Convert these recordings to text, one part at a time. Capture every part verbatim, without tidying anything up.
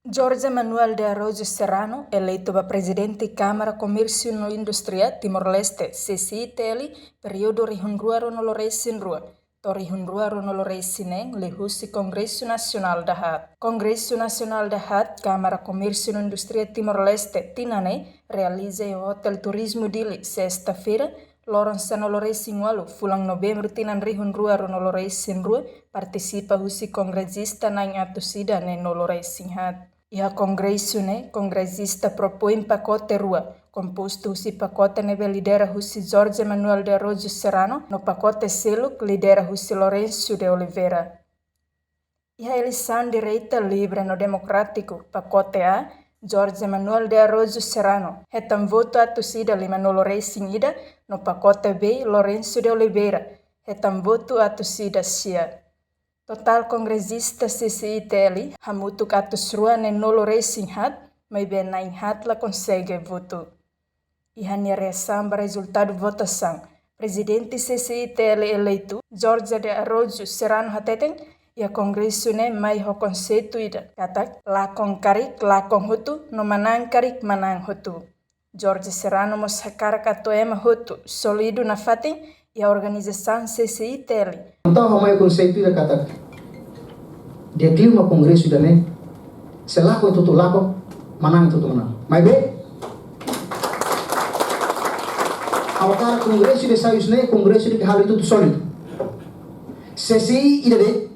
Jorge Manuel de Araújo Serrano, eleitu ba Prezidente Kámara Komérsiu no Indústria Timor-Leste, C C I T L, períodu rihun rua ruanulu resin rua to'o rihun rua ruanulu resin neen, liuhusi Kongresu Nasionál dahaat. Kongresu Nasionál dahaat Kámara Komérsiu no Indústria Timor-Leste tinan ne'e realiza iha Hotel Turismo Dili, sesta-feira, loron sanulu resin ualu, fulan Novembru tinan rihun rua ruanulu resin rua, partisipa husi kongresista na'in atus ida neenulu resin haat. Iha kongresu ne'e, kongresista propoin pakote rua, kompostu husi pakote ne'ebé lidera husi Jorge Manuel de Araújo Serrano, no pakote seluk lidera husi Lourenço de Oliveira. Iha eleisaun direta, livre no demokrátiku, pakote A, Jorge Manuel de Araújo Serrano, hetan votu atus ida limanulu resin ida, no pakote B, Lourenço de Oliveira, hetan votu atus ida sia. Totál kongresista C C I T L hamutuk atus rua neenulu resin haat, maibé na'in haat la konsege votu. Iha nia reasaun ba rezultadu votasaun, Prezidente C C I T L eleitu, Jorge de Araújo Serrano hateten, iha kongresu ne'e mai ho konseitu ida, katak lakon karik lakon hotu, no manán karik manán hotu. Jorge Serrano mós hakarak atu ema hotu sólidu nafatin iha organizasaun C C I T L. Entaun ha'u mai ho konseitu ida katak, di'ak liu mak kongresu ida-ne'e, se lakon ita hotu lakon, manán ita hotu manán. Maibé, ha'u hakarak kongresu ida sai husi ne'e, kongresu ida ke halo ita hotu sólidu. C C I ida de'it,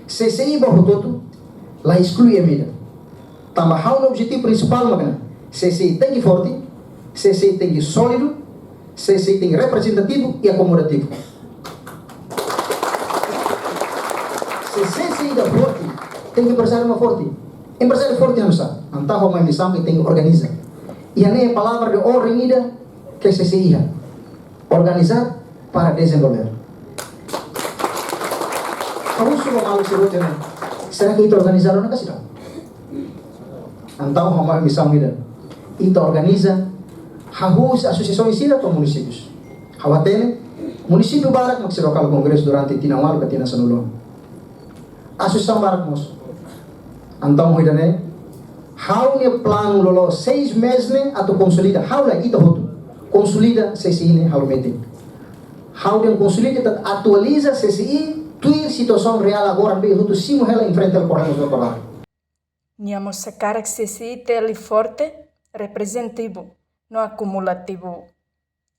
C C I ba hotu-hotu, la esklui ema ida. Tanba ha'u-nia objetivu prinsipál mak ne'e, C C I tenke forte, C C I tenke sólidu, C C I tenke reprezentativu i akomodativu. Se C C I ida forte, tenke emprezáriu mak forte. Emprezáriu forte oinsá? Entaun ha'u mai misaun ke tenke organiza. Iha ne'e palavra de orden ida ke C C I iha. Organizar para desenvolver. Ha'u husu ba maluk sira hotu ne'e, será ke ita organizadu ona ka seidauk? Entaun ha'u mai misaun ida. Ita organiza, hahú husi asosiasaun sira to'o munisípiu. Ha'u hatene, munisípiu barak mak seidauk halo kongresu durante tinan ualu ka tinan sanulu. Asosiasaun barak mós. Entaun ho ida-ne'e, ha'u-nia planu loloos seis mês ne'e atu konsolida, ha'u lae, ita hotu. Konsolida C C I ne'e halo metin. Ha'u dehan konsolida, ita atualiza C C I, tuir situasaun reál agora, ne'ebé hotu simu hela, enfrenta hela problema agora. Nia mós hakarak C C I T L forte, reprezentativu, no akumulativu.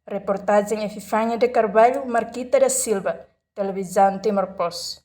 Reportajen Epifania de Carvalho, Marquita da Silva, Televizaun Timor Post.